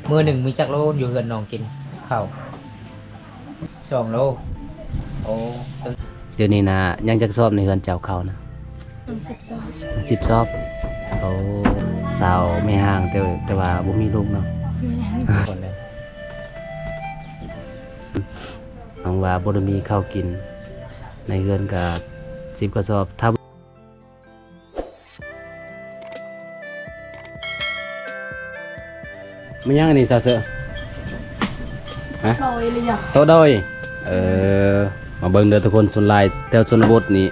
ມື້ໜຶ່ງມີຈັກໂລຢູ່ເຮືອນນ້ອງກິນເຂົ້າ? ສອງໂລ. ໂອ້ ດຽວນີ້ນະ ຍັງຈັກສອບໃນເຮືອນເຈົ້າເຂົ້ານະ? ຍັງສິບສອບ. ສິບສອບ. ໂອ້ ສາວແມ່ຮ້າງ ແຕ່ ແຕ່ວ່າບໍ່ມີລູກເນາະ. ແມ່ນ. ນ້ອງວ່າບໍ່ໄດ້ມີເຂົ້າກິນ ໃນເຮືອນກະສິບກະສອບ. ຖ້າ ແມ່ນຫຍັງອັນນີ້ ສາວເສີ? ຮະ? ໂຕະດອຍ. ເອີ ມາເບິ່ງເດີທຸກຄົນ ສ່ວນຫຼາຍແຖວຊົນນະບົດນີ້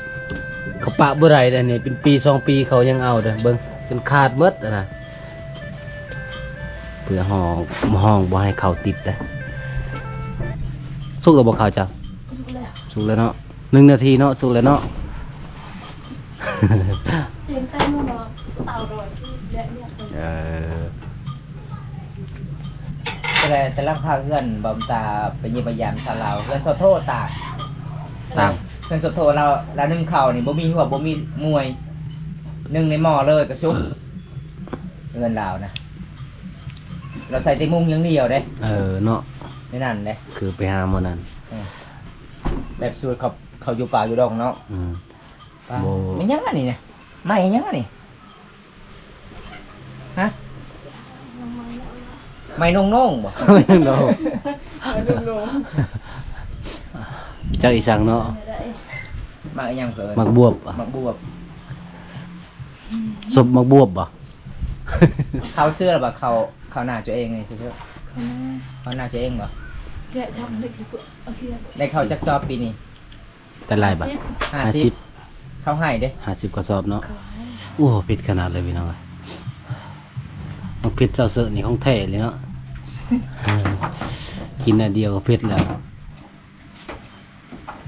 ເຂົາປະບໍ່ໄດ້ເດ້ນີ້ ເປັນປີສອງປີເຂົາຍັງເອົາເດີ ເບິ່ງ ຈົນຂາດໝົດນະ ເພື່ອຫ້ອງ ຫ້ອງບໍ່ໃຫ້ເຂົ້າຕິດເດ້. ສຸກແລ້ວບໍ່ເຂົ້າເຈົ້າ? ສຸກແລ້ວ. ສຸກແລ້ວເນາະ. ໜຶ່ງນາທີເນາະ ສຸກແລ້ວເນາະ. ເອີ ແຕ່ ແຕ່ຫຼັງຄາເຮືອນ ບ່າວຕາໄປຢ້ຽມໄປຢາມຊາວລາວ ເຮືອນສອດໂທຕ່າງ ຕ່າງ ເຮືອນສອດໂທລາວ ລາວໜຶ້ງເຂົ້ານີ້ ບໍ່ມີຫົວ ບໍ່ມີມວຍ ໜຶ້ງໃນໝໍ້ເລີຍກະສຸກ. ເຮືອນລາວນະ ລາວໃສ່ແຕ່ມຸ້ງຢ່າງດຽວເດ້. ເອີ ເນາະ ໃນນັ້ນເດ້ ຄືໄປຫາໝໍ້ນັ້ນ. ເອີ ແບບສູດເຂົາ ເຂົາຢູ່ປ່າຢູ່ດອງເນາະ. ອືມ ປ່າ ບໍ່ ແມ່ນຫຍັງອັນນີ້ນະ? ໄມ້ຫຍັງອັນນີ້? ຮະ? ໄມ້ນົງໆ ບໍ່? ໄມ້ນົງໆ ໄມ້ນົງໆ ຈັກອີ່ສັງເນາະ. ໝາກອີ່ຫຍັງເອີ້ນ? ໝາກບວບ. ໝາກບວບ. ສົບໝາກບວບບໍ່? ເຂົ້າເຊື່ອແລ້ວບໍ່? ເຂົ້າ ເຂົ້ານາຕົວເອງນີ້ຊື່ໆ ເຂົ້ານາຕົວເອງບໍ່? ໄດ້ເຂົ້າຈັກສອບປີນີ້? ໄດ້ຫຼາຍບໍ່? ຫ້າສິບ ຫ້າສິບ. ເຂົ້າໄຮ່ເດ້ ຫ້າສິບກະສອບເນາະ. ໂອ້ ເຜັດຂະໜາດເລີຍພີ່ນ້ອງເອີຍ. ໝາກເຜັດສາວເສີນີ້ຂອງແທ້ເລີຍເນາະ. ກິນໜ້ອຍດຽວກະເຜັດແລ້ວ.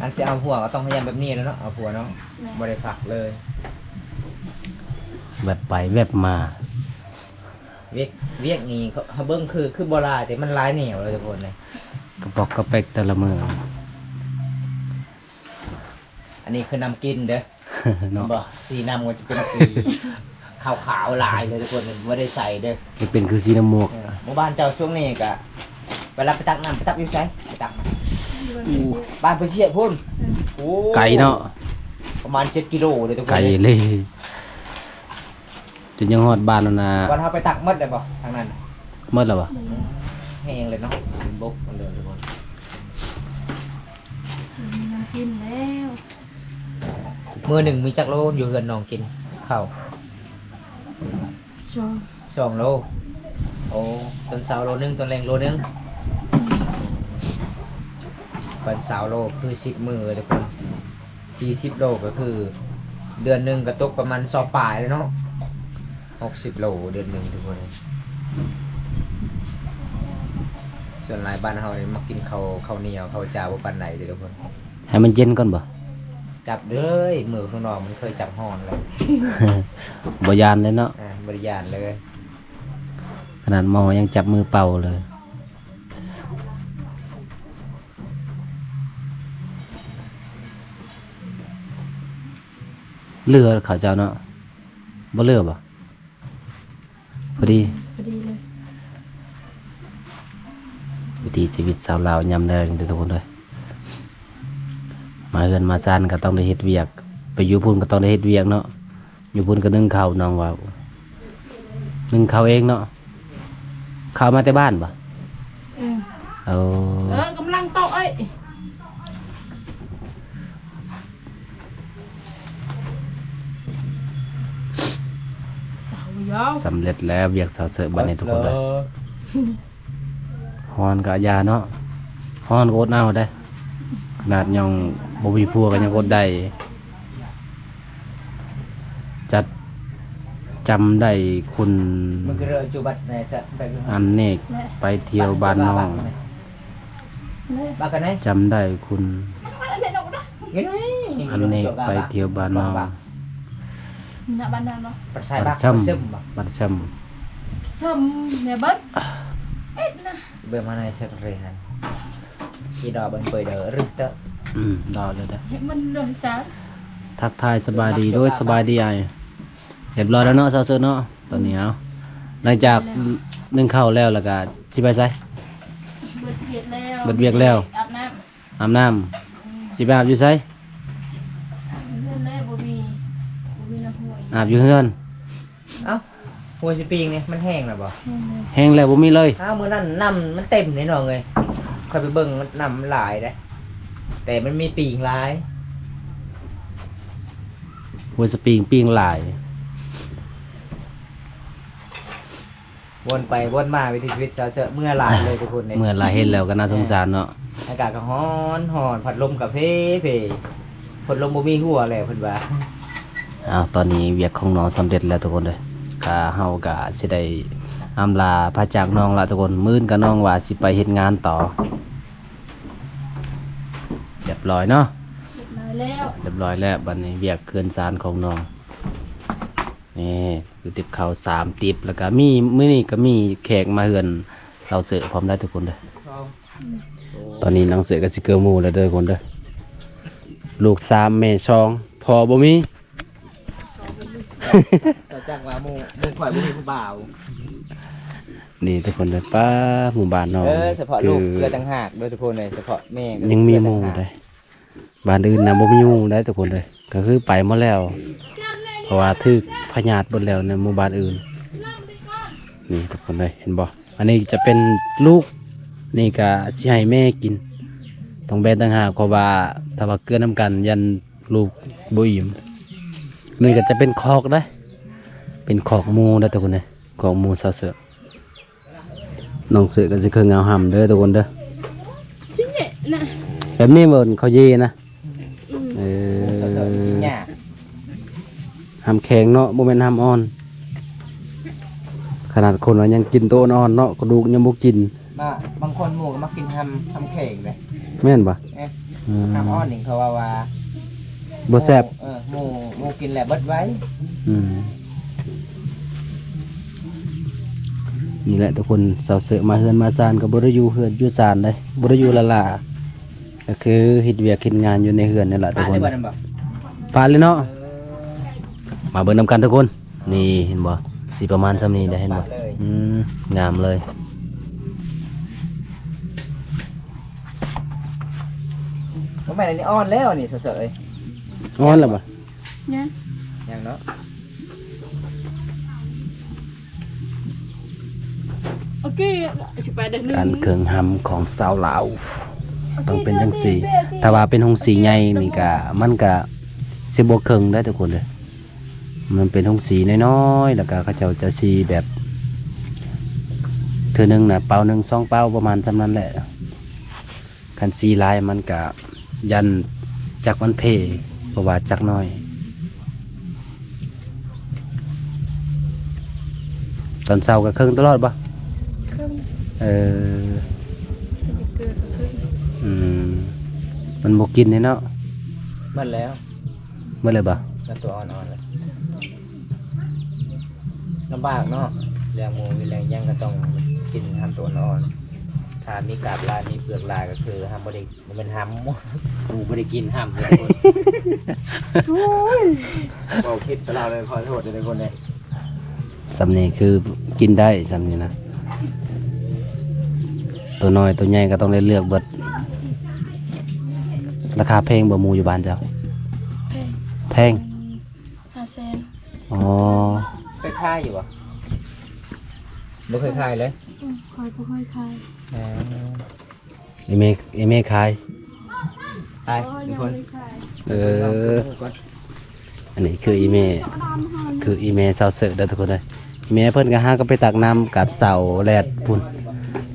ອັນຊິເອົາຜົວກະຕ້ອງພະຍາຍາມແບບນີ້ແຫຼະເນາະ ເອົາຜົວເນາະ. ແມ່ນ. ບໍ່ໄດ້ພັກເລີຍ ແວັບໄປແວັບມາ. ວຽກ ວຽກນີ້ເຮົາເບິ່ງຄື ຄືບໍ່ຫຼາຍ ແຕ່ມັນຫຼາຍແນວເລີຍທຸກຄົນເລີຍ ກະປອກກະແປກແຕ່ລະມື້. ອັນນີ້ຄືນ້ຳກິນເດີ ເນາະ ເຫັນບໍ່? ສີນ້ຳກະຈະເປັນສີຂາວໆຫຼາຍເລີຍທຸກຄົນ ບໍ່ໄດ້ໃສ່ເດີ ຈະເປັນຄືສີນ້ຳໝວກ. ເອີ ໝູ່ບ້ານເຈົ້າຊ່ວງນີ້ກະ ເວລາໄປຕັກນ້ຳ ໄປຕັກຢູ່ໃສ? ໄປຕັກ ບ້ານປາຊຽດພຸ້ນ. ໂອ້ ໄກເນາະ ປະມານເຈັດກິໂລເດີທຸກຄົນ ໄກເລີຍ. ຈົນຍັງຮອດບ້ານຫັ້ນນະ. ບ່ອນເຮົາໄປຕັກໝົດແລ້ວບໍ່ທາງນັ້ນ? ໝົດແລ້ວບໍ່? ແຫ້ງເລີຍເນາະ ເປັນບົກໝົດເລີຍທຸກຄົນ. ກິນແລ້ວ. ມື້ໜຶ່ງມີຈັກໂລຢູ່ເຮືອນນ້ອງກິນເຂົ້າ? ສອງ ສອງໂລ. ໂອ້ ຕອນເຊົ້າໂລໜຶ່ງ ຕອນແລງໂລໜຶ່ງ. ຕອນເຊົ້າໂລຄືສິບມື້ເດີທຸກຄົນ. ສີ່ສິບໂລກະຄືເດືອນໜຶ່ງກະຕົກປະມານຊາວປາຍແລ້ວເນາະ ຫົກສິບໂລເດືອນໜຶ່ງທຸກຄົນ. ສ່ວນຫຼາຍບ້ານເຮົານີ້ມັກກິນເຂົ້າ ເຂົ້າໜຽວ ເຂົ້າຈ້າບໍ່ປານໃດເດີທຸກຄົນ. ໃຫ້ມັນເຢັນກ່ອນບໍ່? ຈັບເລີຍ ມືຂ້າງນອກມັນເຄີຍຈັບຮ້ອນແລ້ວ ບໍ່ຢ້ານເລີຍເນາະ. ອ່າ ບໍ່ໄດ້ຢ້ານເລີຍ ຂະໜາດໝໍຍັງຈັບມືເປົ່າເລີຍ. ເຫຼືອເຂົາເຈົ້າເນາະ ບໍ່ເຫຼືອບໍ່? ພໍດີ ພໍດີເລີຍ. ວິຖີຊີວິດຊາວລາວຍາມແລງເດີທຸກຄົນເດີ. ມາເຮືອນມາຊານກະຕ້ອງໄດ້ເຮັດວຽກ ໄປຢູ່ພຸ້ນກະຕ້ອງໄດ້ເຮັດວຽກເນາະ. ຢູ່ພຸ້ນກະໜຶ້ງເຂົ້າ ນ້ອງວ່າ ໜຶ້ງເຂົ້າເອງເນາະ. ເຂົ້າມາແຕ່ບ້ານບໍ່? ເອີ ເອີ ເອີ ກຳລັງໂຕະເອີຍ. ສຳເລັດແລ້ວວຽກສາວເສີບາດນີ້ທຸກຄົນເດີ. ຮ້ອນກະຢ່າເນາະ ຮ້ອນກະອົດເອົາເດ້. ຂະໜາດຍັງບໍ່ມີຜົວກະຍັງອົດໄດ້. ຈັດ ຈຳໄດ້ຄຸນ ອັນເນກໄປທ່ຽວບ້ານນ້ອງ. ຈຳໄດ້ຄຸນ ອັນເນກໄປທ່ຽວບ້ານນ້ອງ. ບັດຊຳ ບັດຊຳ ເບິ່ງມາໃນເຊັກເຣຫັ້ນ ອີດອກເບິ່ງເປີດເດີ ອືມ ດອກເລີຍເດີ. ທັກທາຍສະບາຍດີ ໂດຍ ສະບາຍດີອ້າຍ. ຮຽບຮ້ອຍແລ້ວເນາະ ສາວເສີເນາະ. ຕອນນີ້ເອົາ ຫຼັງຈາກໜຶ້ງເຂົ້າແລ້ວ ແລ້ວກໍຊິໄປໃສ? ເບິດວຽກແລ້ວ ເບິດວຽກແລ້ວ ອາບນ້ຳ ອາບນ້ຳ ອືມ ຊິໄປອາບຢູ່ໃສ? ອາບຢູ່ເຮືອນແລ້ວ ບໍ່ມີ ບໍ່ມີນ້ຳຫ້ວຍ ອາບຢູ່ເຮືອນ. ເອົ້າ ຫ້ວຍສະປຣິງນີ້ມັນແຫ້ງແລ້ວບໍ່? ແຫ້ງແລ້ວ ແຫ້ງແລ້ວ ບໍ່ມີເລີຍ. ອ້າວ ມື້ນັ້ນນ້ຳມັນເຕັມເດ້ນ້ອງເອີຍ, ຂ້ອຍໄປເບິ່ງນ້ຳມັນຫຼາຍເດ້ ແຕ່ມັນມີປຣິງຫຼາຍ. ຫ້ວຍສະປຣິງປຣິງຫຼາຍ. ວົນໄປວົນມາ ວິຖີຊີວິດຊາວເຊາະ ເມື່ອຫຼາຍເລີຍທຸກຄົນເດ້. ເມື່ອຫຼາຍ ເຫັນແລ້ວກໍໜ້າສົງສານເນາະ. ອາກາດກໍຮ້ອນໆ ພັດລົມກໍເພໆ ພັດລົມບໍ່ມີຫົວແລ້ວເພິ່ນວ່າ. ອ້າວ ຕອນນີ້ວຽກຂອງນ້ອງສຳເລັດແລ້ວທຸກຄົນເດີ, ກະເຮົາກະຊິໄດ້ອຳລາພາຈາກນ້ອງລະທຸກຄົນ. ມື້ອື່ນກະນ້ອງວ່າຊິໄປເຮັດງານຕໍ່. ຮຽບຮ້ອຍເນາະ, ຮຽບຮ້ອຍແລ້ວ ຮຽບຮ້ອຍແລ້ວ. ບັດນີ້ວຽກເຮືອນຊານຂອງນ້ອງ ນີ້ ຄືຕິບເຂົ້າສາມຕິບ ແລ້ວກະມີ ມື້ນີ້ກະມີແຂກມາເຮືອນສາວເສີພ້ອມໄດ້ທຸກຄົນເດີ. ຕອນນີ້ນາງເສີກະຊິເກີໝູ່ແລ້ວເດີທຸກຄົນເດີ. ລູກສາມ ແມ່ສອງ ພໍ່ບໍ່ມີ. ເຈົ້າຈັກວ່າໝູ່ ໝູ່ຂ້ອຍບໍ່ມີຜູ້ບ່າວ. ນີ້ທຸກຄົນເດີ ປ້າ ໝູ່ບ້ານນ້ອງ ເອີ ສະເພາະລູກເກືອຕ່າງຫາກເດີທຸກຄົນເດີ, ສະເພາະແມ່ກໍຍັງມີໝູ່ໄດ໋. ບ້ານອື່ນນະບໍ່ມີໝູ່ໄດ໋ທຸກຄົນເດີ, ກໍຄືໄປໝົດແລ້ວ ເພາະວ່າຖືກພະຍາດເບິດແລ້ວໃນໝູ່ບ້ານອື່ນ. ນີ້ທຸກຄົນເດີ ເຫັນບໍ່? ອັນນີ້ຈະເປັນລູກ, ນີ້ກະຊິໃຫ້ແມ່ກິນ ຕ້ອງແບ່ງຕ່າງຫາກ ເພາະວ່າຖ້າວ່າເກືອນຳກັນຢ້ານລູກບໍ່ອີ່ມ. ນີ້ກະຈະເປັນຄອກເດ້ ເປັນຄອກໝູເດ້ທຸກຄົນເດ້, ຄອກໝູສາວເສີກ. ນ້ອງເສີກະຊິເຄີງເອົາຫຳເດີທຸກຄົນເດີ. ຊິເຍະນະ ແບບນີ້ເອີ້ນເຂົາເຢນະ. ອືມ ເອີ ສາວເສີກກິນຫຍ້າ. ຫຳແຂງເນາະ ບໍ່ແມ່ນຫຳອ່ອນ. ຂະໜາດຄົນວ່າຍັງກິນໂຕອ່ອນໆເນາະ ກະດູກຍັງບໍ່ກິນ. ບາງຄົນໝູກໍມັກກິນຫຳ ຫຳແຂງເດ້. ແມ່ນບໍ່? ເອີ ຫຳອ່ອນນີ້ເຂົາເວົ້າວ່າບໍ່ແຊບ. ເອີ ໝູ ໝູກິນແລ້ວເບິດໄວ. ອືມ ນີ້ແຫຼະທຸກຄົນ ສາວເສີກມາເຮືອນມາຊານກໍບໍ່ໄດ້ຢູ່ເຮືອນຢູ່ຊານເດ້ ບໍ່ໄດ້ຢູ່ລະລາ. ກໍຄືເຮັດວຽກເຮັດງານຢູ່ໃນເຮືອນນີ້ແຫຼະທຸກຄົນ. ປະເລີຍເນາະ. ເອີ ມາເບິ່ງນຳກັນທຸກຄົນ. ນີ້ເຫັນບໍ່? ຊິປະມານຊ່ຳນີ້ໄດ໋ ເຫັນບໍ່? ອືມ ງາມເລີຍ. ບໍ່ແມ່ນ ອັນນີ້ອ່ອນແລ້ວນີ້ ສາວເສີກເອີຍ. ອ່ອນແລ້ວບໍ່? ຍັງ ຍັງເນາະ. ໂອເຄ ຊິໄປເດີ. ການເຄື່ອງຫຳຂອງຊາວລາວຕ້ອງເປັນຈັ່ງຊີ້. ຖ້າວ່າເປັນໂຮງສີໃຫຍ່ນີ້ກະ ມັນກະຊິບໍ່ເຄິ່ງໄດ໋ທຸກຄົນເດີ. ມັນເປັນໂຮງສີນ້ອຍໆ ແລ້ວກະເຂົາເຈົ້າຈະສີແບບ ເທື່ອໜຶ່ງນະ ເປົາໜຶ່ງສອງເປົາ ປະມານຊ່ຳນັ້ນແຫຼະ. ຄັນສີຫຼາຍມັນກະຢ້ານຈັກມັນເພ ເພາະວ່າຈັກນ້ອຍ. ຕອນເຊົ້າກະເຄິ່ງຕະຫຼອດບໍ່? ເຄິ່ງ. ເອີ ອືມ ມັນບໍ່ກິນເດເນາະ. ໝົດແລ້ວ. ໝົດແລ້ວບໍ່? ແລ້ວຕົວອ່ອນໆ ລະ ລຳບາກເນາະ ລ້ຽງໝູລ້ຽງຫຍັງກໍຕ້ອງກິນຫຳຕົວອ່ອນໆ. ຖ້າມີກາບຫຼາຍ ມີເປືອກຫຼາຍ ກໍຄືຫຳບໍ່ໄດ້ ບໍ່ແມ່ນຫຳ ໝູບໍ່ໄດ້ກິນຫຳ. ໂອ້ຍ ເວົ້າຜິດໄປແລ້ວເລີຍ ຂໍໂທດເດີທຸກຄົນເດີ. ຊ່ຳນີ້ຄືກິນໄດ້ ຊ່ຳນີ້ນະ. ຕົວນ້ອຍຕົວໃຫຍ່ກໍຕ້ອງໄດ້ເລືອກເບິດ. ລາຄາແພງບໍ່ ໝູຢູ່ບ້ານເຈົ້າ? ແພງ. ແພງ? ຫ້າແສນ. ອໍ ເຄີຍຂາຍຢູ່ບໍ່? ບໍ່ເຄີຍຂາຍເລີຍ? ອືມ ຂ້ອຍບໍ່ເຄີຍຂາຍ. ເອີ ອີແມ່ ອີແມ່ຂາຍ. ຂາຍ ເອີ ອັນນີ້ຄືອີແມ່ ຄືອີແມ່ສາວເສີກເດີທຸກຄົນເດີ. ອີແມ່ເພິ່ນກໍຫາກໍໄປຕັກນ້ຳກັບສາວແລດພຸ້ນ.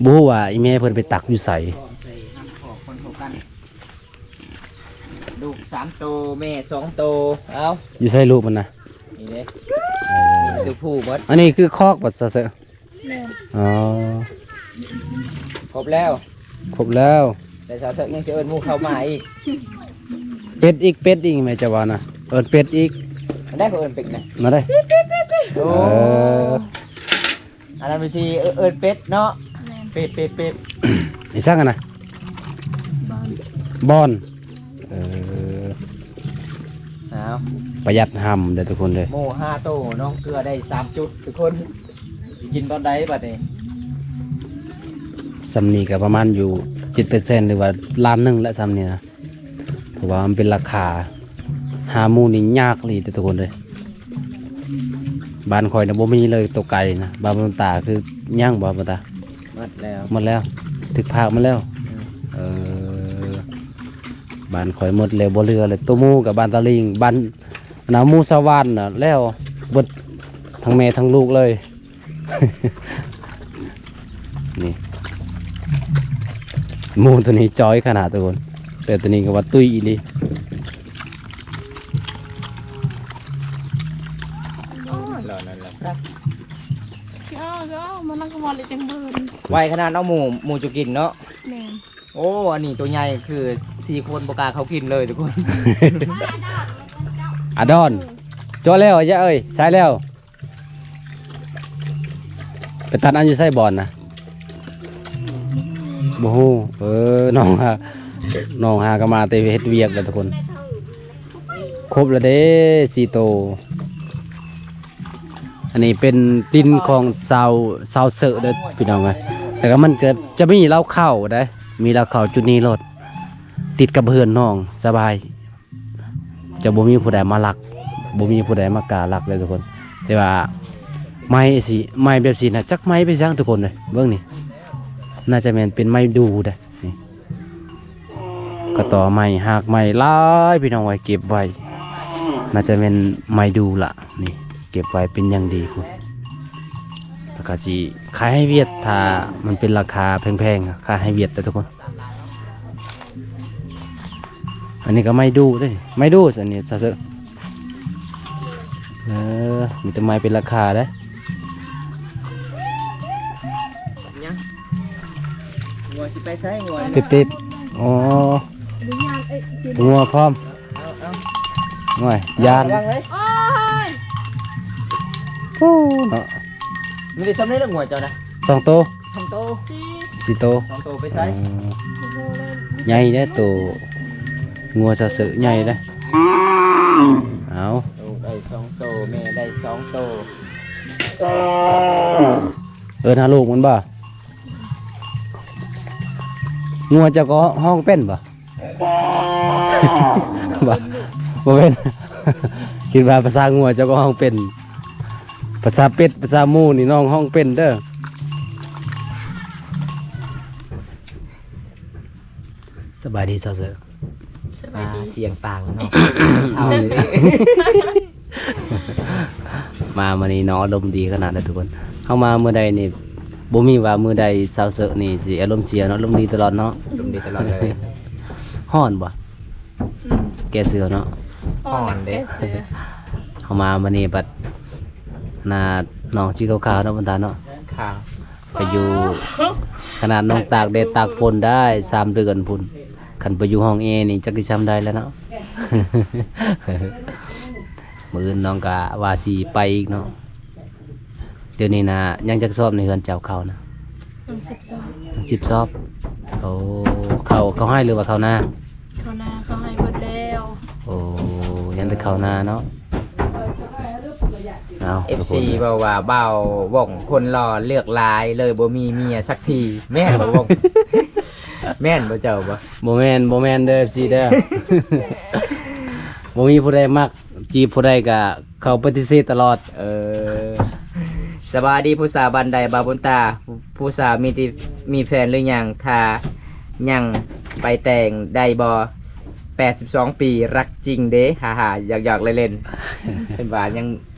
ບໍ່ຮູ້ວ່າອີແມ່ເພິ່ນໄປຕັກຢູ່ໃສ. ລູກສາມໂຕ ແມ່ສອງໂຕ. ເອົ້າ ຢູ່ໃສລູກມັນນະ? ນີ້ເດ້. ເອີ ມີແຕ່ຜູ້ເບິດ. ອັນນີ້ຄືຄອກບໍ່ສາວເສີກ? ແມ່ນ. ອໍ ຄົບແລ້ວ ຄົບແລ້ວ. ແຕ່ສາວເສີກຍັງຊິເອີ້ນໝູເຂົ້າມາອີກ. ເປັດອີກ ເປັດອີກ ແມ່ຈະວ່ານະ ເອີ້ນເປັດອີກ. ອັນໃດກໍເອີ້ນເປັດນະ ມາເດ້. ໂອ້ ເອີ ອັນນັ້ນວິທີເອີ້ນເປັດເນາະ. ແມ່ນ. ເປັດ ເປັດ ເປັດ. ອີສັງຫັ້ນນະ? ບອນ ບອນ. ເອີ ເອົາ ປະຢັດຫຳເດີທຸກຄົນເດີ. ໝູຫ້າໂຕ ນ້ອງເກືອໄດ້ສາມຈຸດທຸກຄົນ. ກິນຕອນໃດບັດນີ້? ສ່ຳນີ້ກໍປະມານຢູ່ເຈັດແປດແສນ ຫຼືວ່າລ້ານໜຶ່ງແຫຼະ ສ່ຳນີ້ນະ ເພາະວ່າມັນເປັນລາຄາ ຫາໝູນີ້ຍາກອີ່ຫຼີເດ້ທຸກຄົນເດີ. ບ້ານຂ້ອຍນະບໍ່ມີເລີຍ ໂຕໄກ່ນະ. ບ້ານບຸນຕາຄືຍັງບໍ່ ບຸນຕາ? ໝົດແລ້ວ ໝົດແລ້ວ ຖືກພາກໝົດແລ້ວ. ເອີ ເອີ ບ້ານຂ້ອຍໝົດແລ້ວ ບໍ່ເຫຼືອເລີຍ. ໂຕໝູກັບບ້ານຕາລິງ ບ້ານນາໝູສະຫວານນະ ແລ້ວເບິດ ທັງແມ່ທັງລູກເລີຍ. ນີ້ ໝູໂຕນີ້ຈ່ອຍຂະໜາດທຸກຄົນ ແຕ່ໂຕນີ້ກໍວ່າຕຸ້ຍອີ່ຫຼີ. ໂອ້ຍ ລອດນັ້ນລະ ຊິເອົາ ຊິເອົາ ມັນນັກກະມອນເລີຍຈັ່ງເບິ່ງ ໄວຂະໜາດເນາະ ໝູ ໝູຈຸກິນເນາະ. ແມ່ນ ໂອ້ ອັນນີ້ໂຕໃຫຍ່ຄືສີ່ຄົນບໍ່ກ້າເຂົ້າກິນເລີຍທຸກຄົນ. ອາດອນ ເຈາະແລ້ວ ອາຍະເອີຍ ໃສ່ແລ້ວ. ໄປຕັດອັນຢູ່ໃສບ່ອນນະ? ບໍ່ຮູ້. ເອີ ນ້ອງຫາ ນ້ອງຫາກໍມາແຕ່ເຮັດວຽກແລ້ວທຸກຄົນ. ຄົບແລ້ວເດ້ ສີ່ໂຕ. ອັນນີ້ເປັນດິນຂອງຊາວ ຊາວເຊີເດີພີ່ນ້ອງເອີຍ. ແຕ່ກໍມັນຈະ ຈະມີເລົ້າເຂົ້າເດ້ ມີເລົ້າເຂົ້າຈຸດນີ້ໂລດ ຕິດກັບເຮືອນນ້ອງສະບາຍ. ຈະບໍ່ມີຜູ້ໃດມາລັກ ບໍ່ມີຜູ້ໃດມາກ້າລັກເລີຍທຸກຄົນ. ແຕ່ວ່າໄມ້ຊິ ໄມ້ແບບຊີ້ນະ ຈັກໄມ້ໄປຫຍັງທຸກຄົນເອີຍ. ເບິ່ງນີ້ ໜ້າຈະແມ່ນເປັນໄມ້ດູເດ້ ນີ້ ກະຕໍໄມ້ ຮາກໄມ້ຫຼາຍພີ່ນ້ອງເອີຍ ເກັບໄວ້. ໜ້າຈະແມ່ນໄມ້ດູລະ ນີ້ ເກັບໄວ້ເປັນຢ່າງດີພຸ້ນ. ແລ້ວກະຊິຂາຍໃຫ້ຫວຽດ ຖ້າມັນເປັນລາຄາແພງໆ ຂາຍໃຫ້ຫວຽດເດີທຸກຄົນ. ອັນນີ້ກໍໄມ້ດູເດ້ ໄມ້ດູ ອັນນີ້ຊະເຊີ. ເອີ ມີແຕ່ໄມ້ເປັນລາຄາເດ້. ຫຍັງ ງົວຊິໄປໃສ? ງົວ ຕິບໆ ອໍ ງົວພ້ອມ. ເອົາ ເອົາ ໂອ້ຍ ຢ້ານ ລະວັງເລີຍ. ໂອ້ຍ ໂອ້ ເນາະ ມີແຕ່ຊ່ຳນີ້ລະ ງົວເຈົ້ານະ ສອງໂຕ. ສອງໂຕ ສີ່ ສີ່ໂຕ ສອງໂຕໄປໃສ? ອໍ ໃຫຍ່ເດ້ໂຕ ງົວຊະເຊີໃຫຍ່ເດ້. ເອົາ ລູກໄດ້ສອງໂຕ ແມ່ໄດ້ສອງໂຕ. ເອີ້ນຫາລູກມັນບໍ່? ງົວເຈົ້າກໍຮ້ອງເປັນບໍ່? ບໍ່ ບໍ່ເປັນ ຄິດວ່າພາສາງົວເຈົ້າກໍຮ້ອງເປັນ. ພາສາເປັດ ພາສາໝູນີ້ນ້ອງຮ້ອງເປັນເດີ. ສະບາຍດີຊາວເຊີ. ສະບາຍດີ. ອ່າ ສຽງຕ່າງເນາະ ເອົາເລີຍ. ມາມື້ນີ້ນ້ອງອາລົມດີຂະໜາດເລີຍທຸກຄົນ. ເຮົາມາມື້ໃດນີ້ ບໍ່ມີວ່າມື້ໃດຊາວເຊີນີ້ຊິອາລົມເສຍເນາະ ອາລົມດີຕະຫຼອດເນາະ. ອາລົມດີຕະຫຼອດເລີຍ. ຮ້ອນບໍ່? ອືມ ແກ້ເສື້ອເນາະ. ຮ້ອນເດ້. ເຮົາມາມື້ນີ້ບັດໜ້ານ້ອງສີຂາວໆເນາະ ບັນດາເນາະ. ຂາວ ໄປຢູ່ ຂະໜາດນ້ອງຕາກແດດຕາກຝົນໄດ້ສາມເດືອນພຸ້ນ ຄັນໄປຢູ່ຫ້ອງແອນີ້ຈັກຊິຊ່ຳໃດແລ້ວເນາະ. ມື້ອື່ນນ້ອງກະວ່າຊິໄປອີກເນາະ. ດຽວນີ້ນະ ຍັງຈັກຊອບໃນເຮືອນເຈົ້າເຂົ້ານະ? ຍັງສິບຊອບ. ຍັງສິບຊອບ. ໂອ້ ເຂົ້າ ເຂົ້າໄຮ່ຫຼືວ່າເຂົ້ານາ? ເຂົ້ານາ ເຂົ້າໄຮ່ເບິດແລ້ວ. ໂອ້ ຍັງແຕ່ເຂົ້ານາເນາະ. ເອົາ ເອັຟຊີ ເວົ້າວ່າ ບ່າວວ່ອງຄົນຫຼໍ່ເລືອກຫຼາຍ ເລີຍບໍ່ມີເມຍສັກທີ ແມ່ນບໍ່ວ່ອງ? ແມ່ນບໍ່ເຈົ້າບໍ່? ບໍ່ແມ່ນ ບໍ່ແມ່ນເດີ ເອັຟຊີ ເດີ. ບໍ່ມີຜູ້ໃດມັກ ຈີບຜູ້ໃດກະເຂົາປະຕິເສດຕະຫຼອດ. ເອີ ສະບາຍດີຜູ້ສາວບ້ານໃດ ບ່າວບຸນຕາ? ຜູ້ສາວມີຕິ ມີແຟນຫຼືຍັງ? ຖ້າຍັງໄປແຕ່ງໄດ້ບໍ່? ແປດສິບສອງປີ ຮັກຈິງເດ້ ຫາໆ ຢອກໆ ເລ່ນໆ. ເພິ່ນວ່າຍັງ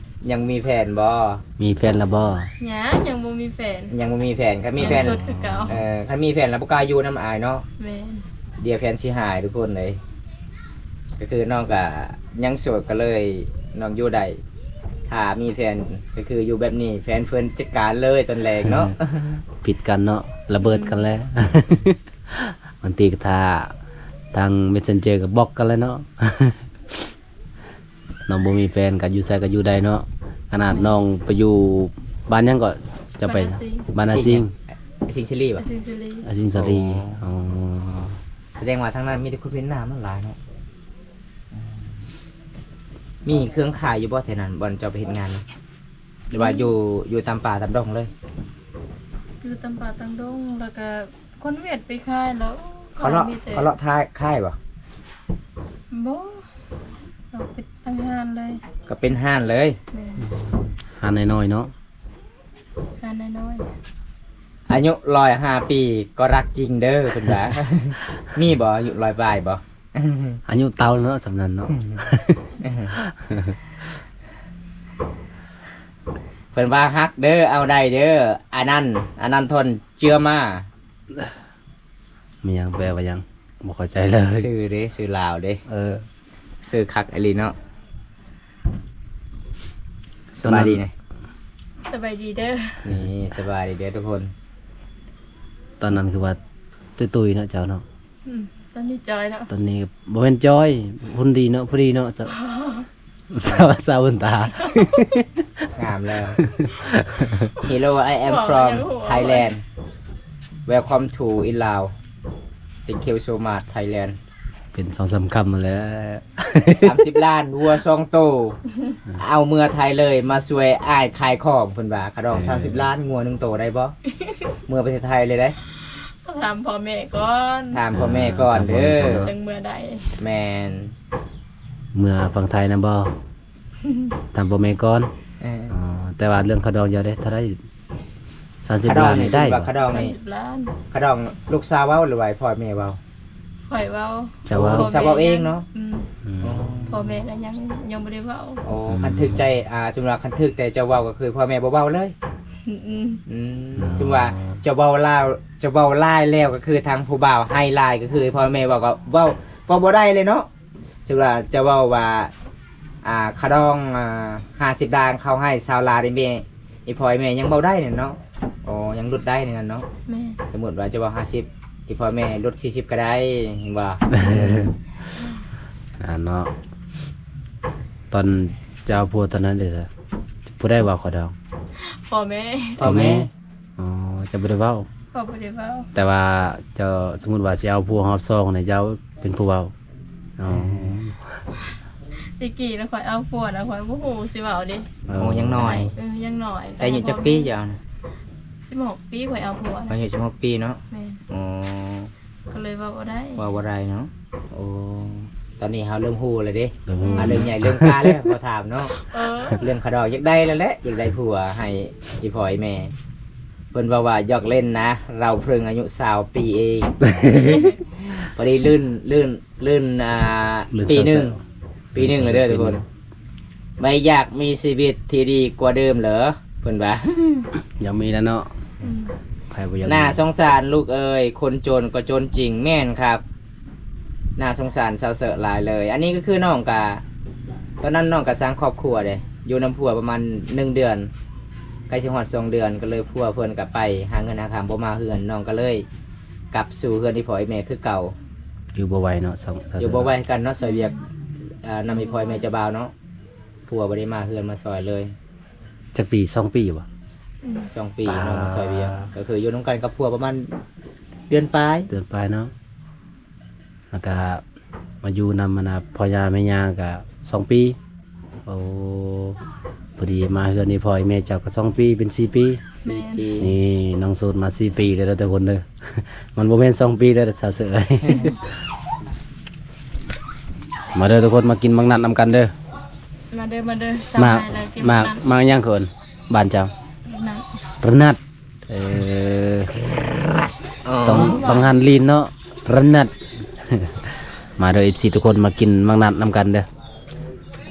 ຍັງມີແຟນບໍ່? ມີແຟນແລ້ວບໍ່? ຍັງ ຍັງບໍ່ມີແຟນ. ຍັງບໍ່ມີແຟນ. ຄັນມີແຟນ ຍັງໂສດຄືເກົ່າ. ເອີ ຄັນມີແຟນແລ້ວບໍ່ກ້າຢູ່ນຳອາຍເນາະ. ແມ່ນ. ດຽວແຟນຊິຫາຍທຸກຄົນເລີຍ. ກໍຄືນ້ອງກໍຍັງໂສດ ກໍເລີຍນ້ອງຢູ່ໄດ້. ຖ້າມີແຟນກໍຄືຢູ່ແບບນີ້ ແຟນເພິ່ນຈັດການເລີຍຕອນແລງເນາະ. ຜິດກັນເນາະ ລະເບີດກັນແລ້ວ. ບາງທີກໍຖ້າທາງເມັດເຊັນເຈີກໍບລັອກກັນແລ້ວເນາະ. ນ້ອງບໍ່ມີແຟນກໍຢູ່ໃສກໍຢູ່ໄດ້ເນາະ. ຂະໜາດນ້ອງໄປຢູ່ບ້ານຫຍັງກໍ ເຈົ້າໄປ ບ້ານອາຊິງ. ອາຊິງ ອາຊິງເສລີບໍ່? ອາຊິງເສລີ. ອາຊິງເສລີ. ອໍ ອໍ ສະແດງວ່າທາງນັ້ນມີແຕ່ຄົນຫວຽດນາມຫຼາຍເນາະ. ອືມ ມີເຄື່ອງຂາຍຢູ່ບໍ່ແຖວນັ້ນ ບ່ອນເຈົ້າໄປເຮັດງານ? ຫຼືວ່າຢູ່ ຢູ່ຕາມປ່າຕາມດົງເລີຍ? ຢູ່ຕາມປ່າຕາມດົງ ແລ້ວກະຄົນຫວຽດໄປຂາຍແລ້ວ ເຂົາເລາະ ຂາຍມີແຕ່ ເຂົາເລາະຂາຍ ຂາຍບໍ່? ບໍ່ ເຮົາເປັນຕັ້ງຮ້ານເລີຍ. ກໍເປັນຮ້ານເລີຍ? ແມ່ນ. ຮ້ານນ້ອຍໆເນາະ? ຮ້ານນ້ອຍໆ. ອາຍຸຮ້ອຍຫ້າປີກໍຮັກຈິງເດີ ເພິ່ນວ່າ. ມີບໍ່ອາຍຸຮ້ອຍປາຍບໍ່? ອາຍຸເຕົ່າເນາະ ສ່ຳນັ້ນເນາະ. ເພິ່ນວ່າຮັກເດີ ເອົາໄດ້ເດີ ອານັນ ອານັນທົນເຈືອມາ. ມີຫຍັງ ແປວ່າຫຍັງ? ບໍ່ເຂົ້າໃຈເລີຍ. ຊື່ເດ້ ຊື່ລາວເດ້. ເອີ ຊື່ຄັກອີ່ຫຼີເນາະ. ສະບາຍດີນະ. ສະບາຍດີເດີ. ນີ້ ສະບາຍດີເດີທຸກຄົນ. ຕອນນັ້ນຄືວ່າຕຸ້ຍໆເນາະເຈົ້າເນາະ. ອືມ ຕອນນີ້ຈ່ອຍເນາະ. ຕອນນີ້ບໍ່ແມ່ນຈ່ອຍ ຫຸ່ນດີເນາະ ພໍດີເນາະເຈົ້າ. ສາວ ສາວບຸນຕາ ງາມແລ້ວ. Hello, I am from Thailand. Welcome to in Lao. Thank you so much, Thailand. ເປັນສອງສາມຄຳຫັ້ນແຫຼະ. ສາມສິບລ້ານ ງົວສອງໂຕ ເອົາເມືອໄທເລີຍ ມາຊ່ວຍອ້າຍຂາຍຂອງ ເພິ່ນວ່າ. ຂະດອງ ເອີ ສາມສິບລ້ານ ງົວໜຶ່ງໂຕໄດ້ບໍ່? ເມືອປະເທດໄທເລີຍເດ້. ຖາມພໍ່ແມ່ກ່ອນ ຖາມພໍ່ແມ່ກ່ອນເດີ ອ່າ ຖາມພໍ່ແມ່ກ່ອນເນາະ ຈຶ່ງເມືອໄດ້. ແມ່ນ. ເມືອຝັ່ງໄທນຳບໍ່? ຖາມພໍ່ແມ່ກ່ອນ. ເອີ ອໍ ແຕ່ວ່າເລື່ອງຂະດອງຢາເດ້ ເທົ່າໃດ? ສາມສິບລ້ານນີ້ໄດ້ບໍ່? ຂະດອງນີ້ ສາມສິບລ້ານ. ຂະດອງລູກສາວເວົ້າ ຫຼືວ່າໃຫ້ພໍ່ແມ່ເວົ້າ? ຂ້ອຍເວົ້າ. ເຈົ້າເວົ້າ. ລູກສາວເວົ້າເອງເນາະ? ອືມ ອືມ ພໍ່ແມ່ກໍຍັງ ຍັງບໍ່ໄດ້ເວົ້າ. ໂອ້ ອືມ ຄັນຖືກໃຈ ອ່າ ສົມມຸດວ່າຄັນຖືກແຕ່ເຈົ້າເວົ້າ ກໍຄືພໍ່ແມ່ບໍ່ເວົ້າເລີຍ. ອືມ ອືມ ອືມ ສົມມຸດວ່າເຈົ້າເວົ້າລາວ ເຈົ້າເວົ້າຫຼາຍແລ້ວ ກໍຄືທາງຜູ້ບ່າວໃຫ້ຫຼາຍ ກໍຄືໃຫ້ພໍ່ແມ່ເວົ້າ ກໍເວົ້າ ເວົ້າບໍ່ໄດ້ເລີຍເນາະ. ສົມມຸດວ່າເຈົ້າເວົ້າວ່າ ອ່າ ຂະດອງ ອ່າ ຫ້າສິບລ້ານ ເຂົາໃຫ້ຊາວລາວນີ້ ແມ່ ອີ່ພໍ່ອີ່ແມ່ຍັງເວົ້າໄດ້ແນ່ເນາະ. ອໍ ຍັງຫຼຸດໄດ້ແນ່ນັ້ນເນາະ. ແມ່ນ. ສົມມຸດວ່າເຈົ້າເວົ້າຫ້າສິບ ອີ່ພໍ່ແມ່ຫຼຸດສີ່ສິບກໍໄດ້ ເຫັນບໍ່? ອ່າ ເນາະ. ຕອນເຈົ້າເອົາຜົວຕອນນັ້ນເດ ຜູ້ໃດເວົ້າຂະດອງ? ພໍ່ແມ່. ພໍ່ແມ່. ອໍ ເຈົ້າບໍ່ໄດ້ເວົ້າ? ຂ້ອຍບໍ່ໄດ້ເວົ້າ. ແຕ່ວ່າເຈົ້າ ສົມມຸດວ່າຊິເອົາຜົວຮອບສອງນີ້ ເຈົ້າເປັນຜູ້ເວົ້າ? ອໍ ເອີ ແຕ່ກີ້ນະ ຂ້ອຍເອົາຜົວນະ ຂ້ອຍບໍ່ຮູ້ຊິເວົ້າເດ້. ໂອ້ ຍັງນ້ອຍ. ເອີ ຍັງນ້ອຍ. ແຕ່ອາຍຸຈັກປີເຈົ້າ? ສິບຫົກປີ ຂ້ອຍເອົາຜົວນະ. ອາຍຸສິບຫົກປີເນາະ? ແມ່ນ. ອໍ ກໍເລີຍເວົ້າບໍ່ໄດ້ ເວົ້າບໍ່ໄດ້ເນາະ. ໂອ້ ຕອນນີ້ເຮົາເລີ່ມຮູ້ແລ້ວເດ້. ເລີ່ມຮູ້. ອ່າ ເລື່ອງໃຫຍ່ເລື່ອງກາແລ້ວ ບໍ່ຖາມເນາະ. ເອີ ເລື່ອງຂະດອງ ຢາກໄດ້ແລ້ວແຫຼະ ຢາກໄດ້ຜົວໃຫ້ອີ່ພໍ່ອີ່ແມ່. ເພິ່ນເວົ້າວ່າຢອກຫຼິ້ນນະ ລາວເພິ່ງອາຍຸຊາວປີເອງ. ພໍດີລື່ນ ລື່ນ ລື່ນ ອ່າ ປີໜຶ່ງ ປີໜຶ່ງແລ້ວເດີທຸກຄົນ. ໄມ່ຢາກມີຊີວິດທີ່ດີກວ່າເດີມເຫຼືອ? ເພິ່ນວ່າ ຢາກມີແລ້ວເນາະ. ອືມ ໃຜບໍ່ຢາກມີ? ໜ້າສົງສານລູກເອີຍ ຄົນຈົນກໍຈົນຈິງ. ແມ່ນຄັບ ໜ້າສົງສານຊາວເສີດຫຼາຍເລີຍ. ອັນນີ້ກໍຄືນ້ອງກະ ຕອນນັ້ນນ້ອງກະສ້າງຄອບຄົວເດ້ ຢູ່ນຳຜົວປະມານໜຶ່ງເດືອນ ໃກ້ຊິຮອດສອງເດືອນ ກໍເລີຍຜົວເພິ່ນກະໄປຫາເງິນຫາຄຳ ບໍ່ມາເຮືອນ ນ້ອງກໍເລີຍ ກັບສູ່ເຮືອນອີ່ພໍ່ອີ່ແມ່ຄືເກົ່າ. ຢູ່ບໍ່ໄຫວເນາະ ຢູ່ບໍ່ໄຫວຄືກັນເນາະ ຊ່ອຍວຽກ ອ່າ ນຳອີ່ພໍ່ອີ່ແມ່ເຈົ້າບ່າວເນາະ. ຜົວບໍ່ໄດ້ມາເຮືອນມາຊ່ອຍເລີຍ. ຈັກປີ? ສອງປີບໍ່? ອືມ ສອງປີ ປາ ນ້ອງມາຊ່ອຍວຽກ ກໍຄືຢູ່ນຳກັນກັບຜົວປະມານເດືອນປາຍ ເດືອນປາຍເນາະ. ແລ້ວກະມາຢູ່ນຳ ອັນນ່າ ພໍ່ຍ່າແມ່ຍ່າກະສອງປີ. ໂອ້ ພໍດີມາເຮືອນອີ່ພໍ່ອີ່ແມ່ເຈົ້າກໍສອງປີ ເປັນສີ່ປີ. ແມ່ນ ສີ່ປີ. ນີ້ນ້ອງໂສດມາສີ່ປີແລ້ວເດີທຸກຄົນເດີ. ມັນບໍ່ແມ່ນສອງປີເດີຊາວເສີດ. ມາເດີທຸກຄົນ ມາກິນໝາກນັດນຳກັນເດີ. ມາເດີ ມາເດີ. ໝາກ ໝາກຫຍັງເອີ້ນ ບ້ານເຈົ້າ? ລະນັດ. ລະນັດ. ເອີ ຕ້ອງ ຕ້ອງຫັນລີນເນາະ ລະນັດ. ມາເດີ ເອັຟຊີ ທຸກຄົນ ມາກິນໝາກນັດນຳກັນເດີ.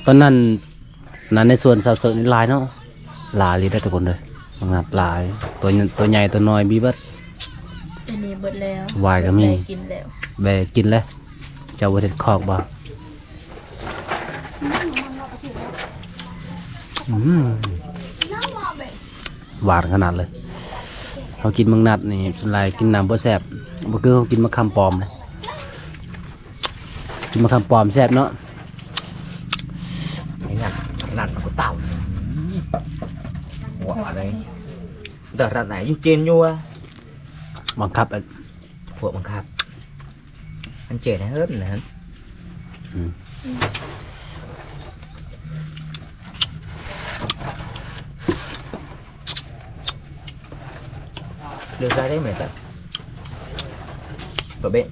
ຕອນນັ້ນ ນັ້ນໃນສວນຊາວເສີດນີ້ຫຼາຍເນາະ ຫຼາຍອີ່ຫຼີເດີທຸກຄົນເດີ. ໝາກນັດຫຼາຍ ຕົວ ຕົວໃຫຍ່ຕົວນ້ອຍມີເບິດ. ແຕ່ນີ້ເບິດແລ້ວ ຫວາຍກໍມີ ແບກິນແລ້ວ ແບກິນແລ້ວ. ເຈົ້າບໍ່ເຮັດຄອກບໍ່? ອືມ ຫວານຂະໜາດເລີຍ. ເຮົາກິນໝາກນັດນີ້ ສ່ວນຫຼາຍກິນນ້ຳບໍ່ແຊບ ບໍ່ຄືເຮົາກິນໝາກຂາມປ້ອມເດ້. ກິນໝາກຂາມປ້ອມແຊບເນາະ. ໄອ້ນັດ ນັດມັນກໍເຕົ້າ ອືມ ວ່າໄດ້ ແຕ່ລັດໄດ້ຢູ່ເຈນຢູ່ວ່າ ບັງຄັບ ພວກບັງຄັບ ອັນເຈນໃຫ້ເຮີ້ນນະ. ອືມ ອືມ ອືມ. ເລືອກໄດ້ໄດ້ແມ່ນຕາ ປະເບະ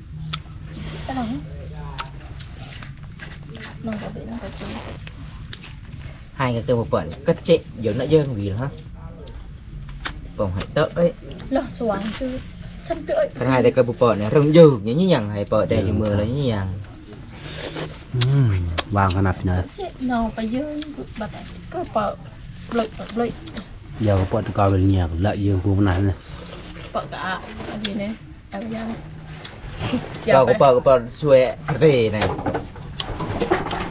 ປະຫຍັງ ນ້ອງປະເບະ ນ້ອງປະຈຸ ໃຫ້ກໍເກີດບໍ່ເປີດ ກໍເຈະຢູ່ນະເຢິງວີລະ ປອງໃຫ້ເຕີເອີຍ ລະສວ່າງຄືຊັ້ນເຕີເອີຍ ຄັນໃຫ້ແຕ່ເກີດບໍ່ເປີດນີ້ ເລີ່ມເຢິງຫຍັງໃຫ້ເປີດແຕ່ຢູ່ເມືອລະຫຍັງ ອືມ ຫວານຂະໜາດພີ່ນ້ອງ ເຈະນ້ອງປະເຢິງ ບັດກໍເປີດ ບລຶບບລຶບ ດຽວກໍເປີດຕະກອນເປັນເຫຍື້ອລະເຢິງກູມັນນັ້ນ ເປີດກະອາ ອັນນີ້ແນ່ ເອົາຢ່າງ ເຈົ້າກໍເປີດກໍເປີດຊ່ວຍເຣນະ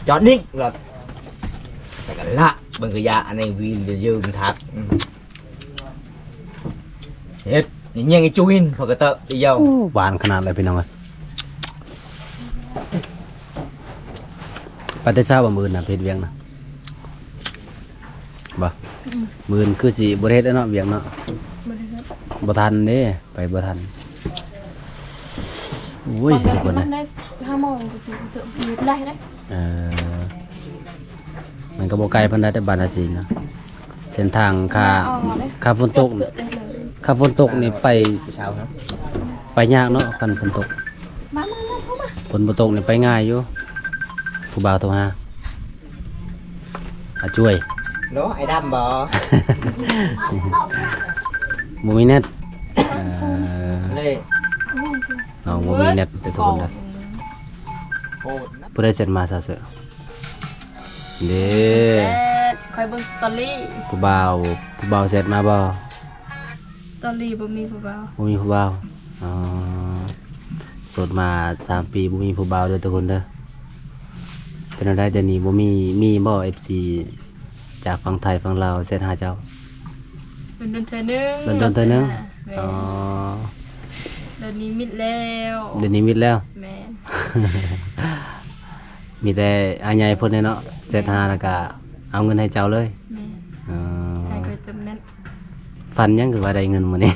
ຈອດນິກລະ ແລ້ວກໍລະເບິ່ງກະຢາ ອັນນີ້ວີລະເຢິງທັກ ອືມ ເຮັດ ນີ້ຍັງອີຈູນ ພໍກະເຕີອີຢາວ ໂອ້ ຫວານຂະໜາດເລີຍພີ່ນ້ອງເອີຍ ໄປແຕ່ເຊົ້າບໍ່ ມື້ອື່ນນະ ໄປເຮັດວຽກນະ ບໍ່ ອືມ ມື້ອື່ນຄືຊິບໍ່ໄດ້ເຮັດແລ້ວເນາະ ວຽກເນາະ ບໍ່ໄດ້ເຮັດ ບໍ່ທັນເດ້ ໄປບໍ່ທັນ ໂອ້ຍ ທຸກຄົນເອີຍ ຫ້າໂມງກໍຊິເຮັດໄດ້ເດ້ ເອີ ມັນກໍບໍ່ໄກປານໃດແຕ່ບ້ານທາສີນະ ເສັ້ນທາງ ຖ້າ ອໍ ເດ້ ຖ້າຝົນຕົກ ເກືອບເຕັມເລີຍ ຖ້າຝົນຕົກນີ້ໄປ ຜູ້ສາວນະ ໄປຍາກເນາະ ຄັນຝົນຕົກ ມາ ມາ ມາ ເຂົ້າມາ ຝົນບໍ່ຕົກນີ້ໄປງ່າຍຢູ່ ຜູ້ບ່າວໂທຫາ ອາ ຊ່ວຍ ໂລ ອ້າຍດຳບໍ່ ບໍ່ມີເນັດ ເອີ ເລີຍ ນ້ອງບໍ່ມີເນັດເດີທຸກຄົນເດີ ໂອ້ ຜູ້ໃດແຊັດມາ ສາວເສີ ເດ້ ແຊັດ ຂ້ອຍເບິ່ງສະຕໍຣີ ຜູ້ບ່າວ ຜູ້ບ່າວແຊັດມາບໍ່? ຕອນນີ້ບໍ່ມີຜູ້ບ່າວ ບໍ່ມີຜູ້ບ່າວ ອໍ ໂສດມາສາມປີ ບໍ່ມີຜູ້ບ່າວເດີທຸກຄົນເດີ ເປັນແນວໃດດຽວນີ້ ບໍ່ມີ ມີບໍ່ ເອັຟຊີ ຈາກຝັ່ງໄທຝັ່ງລາວແຊັດຫາເຈົ້າ? ດົນໆເທື່ອໜຶ່ງ ດົນໆເທື່ອໜຶ່ງ ແມ່ນ ອໍ ດຽວນີ້ມິດແລ້ວ ດຽວນີ້ມິດແລ້ວ ແມ່ນ ມີແຕ່ອ້າຍໃຫຍ່ເພິ່ນແຫຼະເນາະ ແຊັດຫາແລ້ວກະເອົາເງິນໃຫ້ເຈົ້າເລີຍ ແມ່ນ ອໍ ໃຫ້ຂ້ອຍເຕີມນັ້ນ ຝັນຫຍັງຄືວ່າໄດ້ເງິນມື້ນີ້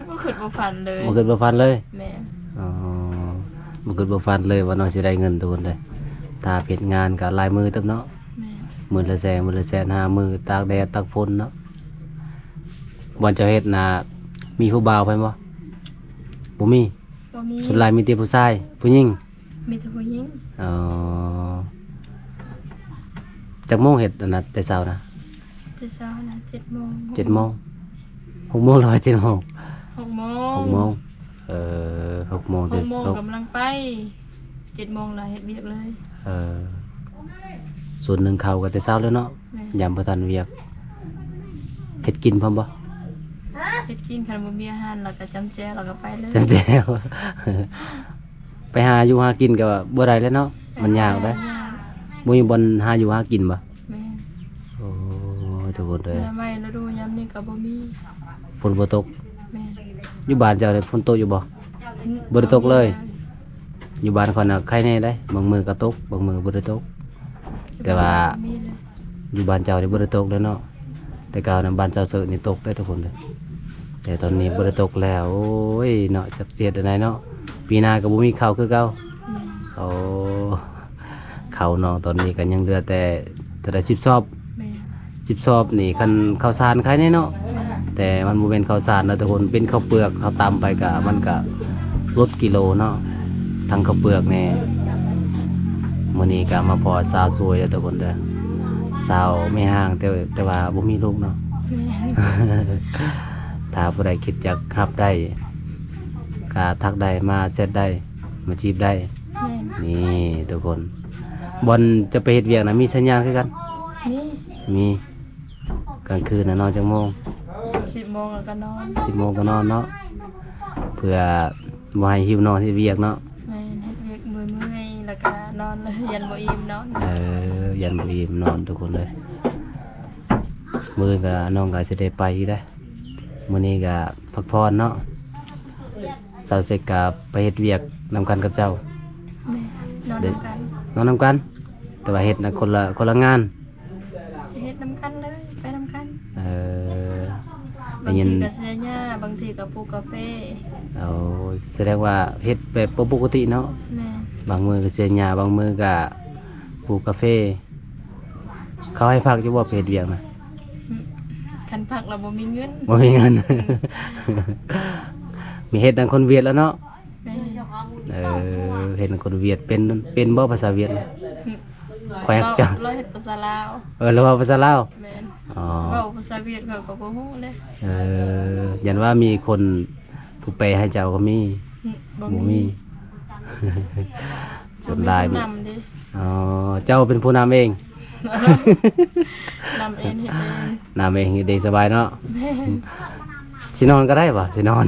ບໍ່ຄິດບໍ່ຝັນເລີຍ ບໍ່ຄິດບໍ່ຝັນເລີຍ ແມ່ນ ອໍ ບໍ່ຄິດບໍ່ຝັນເລີຍວ່ານ້ອງຊິໄດ້ເງິນທຸກຄົນເດີ ຖ້າເຮັດງານກໍຫຼາຍມື້ເຕີບເນາະ ແມ່ນ ມື້ລະແສນ ມື້ລະແສນ ຫາມື້ຕາກແດດຕາກຝົນເນາະ ບ່ອນເຈົ້າເຮັດນະ ມີຜູ້ບ່າວໄປບໍ່? ບໍ່ມີ ບໍ່ມີ ສ່ວນຫຼາຍມີແຕ່ຜູ້ຊາຍ ຜູ້ຍິງ ມີແຕ່ຜູ້ຍິງ ອໍ ຈັກໂມງເຮັດອັນນັ້ນແຕ່ເຊົ້ານະ? ແຕ່ເຊົ້ານະ ເຈັດໂມງ ເຈັດໂມງ ຫົກໂມງ ຫຼືວ່າເຈັດໂມງ? ຫົກໂມງ ຫົກໂມງ ເອີ ຫົກໂມງ ຫົກໂມງ ແຕ່ ຫົກ ກຳລັງໄປ ເຈັດໂມງລະເຮັດວຽກເລີຍ ເອີ ສ່ວນໜຶ່ງເຂົ້າກໍແຕ່ເຊົ້າແລ້ວເນາະ ແມ່ນ ຍາມບໍ່ທັນວຽກ ເຮັດກິນພ້ອມບໍ່? ເຮັດກິນ ຄັນບໍ່ມີອາຫານລະກໍຈ້ຳແຈ່ວລະກໍໄປເລີຍ ຈ້ຳແຈ່ວ ໄປຫາຢູ່ຫາກິນກໍບໍ່ໄດ້ແລ້ວເນາະ ມັນຍາກເດ້ ບໍ່ມີບ່ອນຫາຢູ່ຫາກິນບໍ່? ແມ່ນ ໂອ້ຍ ທຸກຄົນເອີຍ ໜ້າໄມ້ລະດູຍາມນີ້ກໍບໍ່ມີ ຝົນບໍ່ຕົກ ແມ່ນ ຢູ່ບ້ານເຈົ້ານີ້ຝົນຕົກຢູ່ບໍ່? ອືມ ບໍ່ໄດ້ຕົກເລີຍ ບໍ່ມີເລີຍ ຢູ່ບ້ານຂ້ອຍນະໄຄແນ່ເດ້ ບາງມື້ກໍຕົກ ບາງມື້ບໍ່ໄດ້ຕົກ ແຕ່ວ່າ ບໍ່ມີເລີຍ ຢູ່ບ້ານເຈົ້ານີ້ບໍ່ໄດ້ຕົກເລີຍເນາະ ແຕ່ເກົ່ານະບ້ານເຈົ້າເສີນີ້ຕົກເດ້ທຸກຄົນເດີ ແຕ່ຕອນນີ້ບໍ່ໄດ້ຕົກແລ້ວ ໂອ້ຍເນາະ ຈັກຊິເຮັດແນວໃດເນາະ ປີໜ້າກໍບໍ່ມີເຂົ້າຄືເກົ່າ ແມ່ນ ໂອ້ ເຂົ້ານ້ອງຕອນນີ້ກໍຍັງເຫຼືອແຕ່ເທົ່າໃດ ສິບຊອບ ແມ່ນ ສິບຊອບນີ້ ຄັນເຂົ້າສານຂາຍແນ່ເນາະ ແມ່ນ ແຕ່ມັນບໍ່ແມ່ນເຂົ້າສານເນາະທຸກຄົນ ເປັນເຂົ້າເປືອກ ເຮົາຕຳໄປກະ ມັນກະຫຼຸດກິໂລເນາະ ທັງເຂົ້າເປືອກແນ່ ມື້ນີ້ກະມາພໍ້ສາວສວຍເດີທຸກຄົນເດີ ສາວແມ່ຮ້າງ ແຕ່ ແຕ່ວ່າບໍ່ມີລູກເນາະ ແມ່ນ ຖ້າຜູ້ໃດຄິດຢາກຮັບໄດ້ ກະທັກໄດ້ ມາແຊັດໄດ້ ມາຈີບໄດ້ ແມ່ນ ນີ້ທຸກຄົນ ບ່ອນຈະໄປເຮັດວຽກນະ ມີສັນຍານຄືກັນ? ມີ ມີ ກາງຄືນນະນອນຈັກໂມງ? ສິບໂມງແລ້ວກໍນອນ ສິບໂມງກໍນອນເນາະ ເພື່ອບໍ່ໃຫ້ຫິວນອນເຮັດວຽກເນາະ ແມ່ນ ເຮັດວຽກເມື່ອຍໆ ແລ້ວກໍນອນ ຢ້ານບໍ່ອີ່ມນອນ ເອີ ຢ້ານບໍ່ອີ່ມນອນທຸກຄົນເອີຍ ມື້ອື່ນກໍ ນ້ອງກໍຊິໄດ້ໄປອີກເດ້ ມື້ນີ້ກໍພັກຜ່ອນເນາະ ສາວເຊັກກໍໄປເຮັດວຽກນຳກັນກັບເຈົ້າ ແມ່ນ ນອນນຳກັນ ນອນນຳກັນ ແຕ່ວ່າເຮັດນະຄົນລະ ຄົນລະງານ ເຮັດນຳກັນເລີຍ ໄປນຳກັນ ເອີ ບາງທີກໍເສຍຫຍ້າ ບາງທີກໍປູກກາເຟ ໂອ້ ສະແດງວ່າເຮັດແບບບໍ່ປົກກະຕິເນາະ ແມ່ນ ບາງມື້ກໍເສຍຫຍ້າ ບາງມື້ກໍປູກກາເຟ ເຂົາໃຫ້ພັກຢູ່ບໍ່ ໄປເຮັດວຽກນະ? ອືມ ຄັນພັກແລ້ວບໍ່ມີເງິນ ບໍ່ມີເງິນ ອືມ ມີເຮັດນຳຄົນຫວຽດແລ້ວເນາະ ແມ່ນ ເອີ ເຮັດນຳຄົນຫວຽດ ເປັນ ເປັນບໍ່ພາສາຫວຽດ? ອືມ ຂ້ອຍຮັກເຈົ້າ ລາວ ລາວເຮັດພາສາລາວ ເອີ ລາວເວົ້າພາສາລາວ ແມ່ນ ອໍ ເວົ້າພາສາຫວຽດຂ້ອຍກໍບໍ່ຮູ້ເດ້ ເອີ ຢ້ານວ່າມີຄົນຜູ້ແປໃຫ້ເຈົ້າກໍມີ ອືມ ບໍ່ ບໍ່ມີ ມີ ສ່ວນຫຼາຍ ເຮົາເປັນຜູ້ນຳເດ້ ອໍ ເຈົ້າເປັນຜູ້ນຳເອງ ນຳເອງເຮັດເອງ ນຳເອງເຮັດເອງສະບາຍເນາະ ແມ່ນ ຊິນອນກໍໄດ້ບໍ່? ຊິນອນ